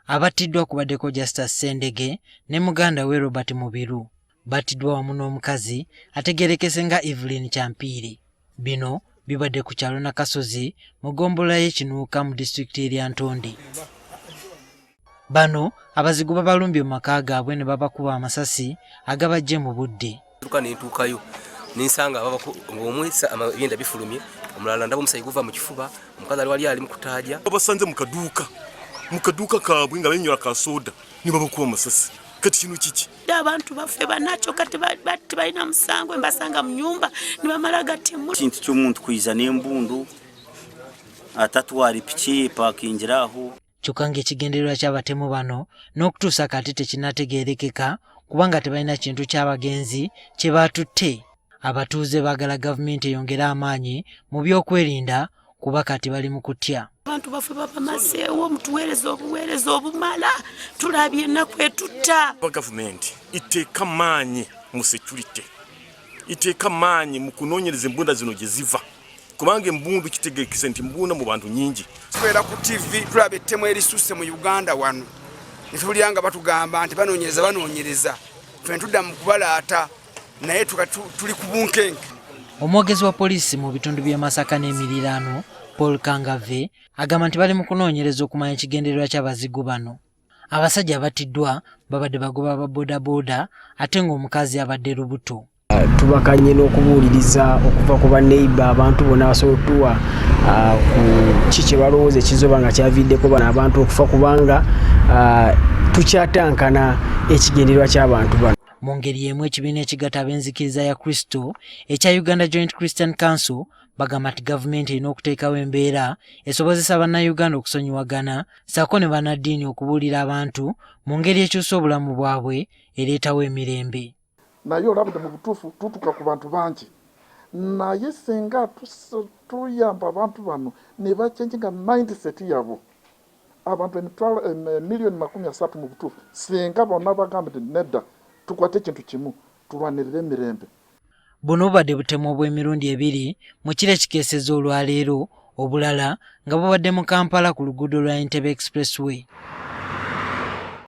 Abattiddwa kubaddeko Justus Ssendege ne muganda we Robert Mubiru. Battiddwa wamu n'omukazi ategeerekese nga Evelyn Kyampiire. Bino bibadde ku kyalo Nakasozi mu ggombolola y'e Kinuuka mu disitulikiti y'e Lyantonde. Bano abazigu babalumbye mu maka gaabwe ne babakuba amasasi agabaggye mu budde. Tuka ne ntuukayo ne nsanga ng'omu ebyenda bifulumye, omulala ndaba omusaayi guva mu kifuba, omukazi ali wali ali mu kutaaja. Babasanze mu kaduuka mu kaduuka kaabwe nga benyola ka soda ne babakuba amasasi. Kati kino kiki? Abantu baffe banakyo kati tebalina musango, mbasanga mu nyumba ne bamala gatemu. Kintu ky'omuntu kwiza n'embundu atatwara epiki epakingira aho. Kyokka ng'ekigendererwa ky'abatemu bano n'okutuusa kati tekinnategeerekeka kubanga tebalina kintu ky'abagenzi kye baatutte. Abatuuze baagala gavumenti eyongere amaanyi mu by'okwerinda kuba kati bali mu kutya. Abantu baffe babamazeewo, mutuweereza obuweereza obumala, tulabye ennaku etutta. Gavumenti iteeka maanyi mu security, iteeka maanyi mu kunoonyereza embunda zino gye ziva, kubanga embundu kitegerekese nti mbunda mu bantu nyingi. Tubeera ku TV tulaba ettemu erisusse mu Uganda wano, ne tuwulira nga batugamba nti banoonyereza banoonyereza, ffe tudda mu kubalaata naye tuli ku bunkenke. Omwogezi wa poliisi mu bitundu by'e Masaka n'emiriraano Paul Kangave agamba nti bali mu kunoonyereza okumanya ekigendererwa ky'abazigu bano. Abasajja abattiddwa babadde bagoba ba bodaboda ate ng'omukazi abadde lubuto. Tubakanye n'okubuuliriza okuva ku baneiba, abantu bonna basobola otuwa ku ki kye balowooza ekizoba nga kyaviiddeko bano abantu okufa, kubanga tukyatankana ekigendererwa ky'abantu bano. Mu ngeri y'emu, ekibiina ekigatta ab'enzikiriza ya Kristo ekya Uganda Joint Christian Council bagamba nti gavumenti erina okuteekawo embeera esobozesa bannayuganda okusonyiwagana ssaako ne bannaddiini okubuulira abantu mu ngeri ekyusa obulamu bwabwe ereetawo emirembe. Naye olabudde mu butuufu tutuuka ku bantu bangi, naye singa tuyamba abantu bano ne bachanginga mindset yabo, abantu emitwalo 30 million mu butuufu singa bonna bagamba nti nedda, tukwate ekintu kimu, tulwanirire emirembe. Buno bubadde butemu obw'emirundi ebiri mu kiro ekikeesezza olwaleero, obulala nga bubadde mu Kampala ku luguudo lwa Entebbe Expressway.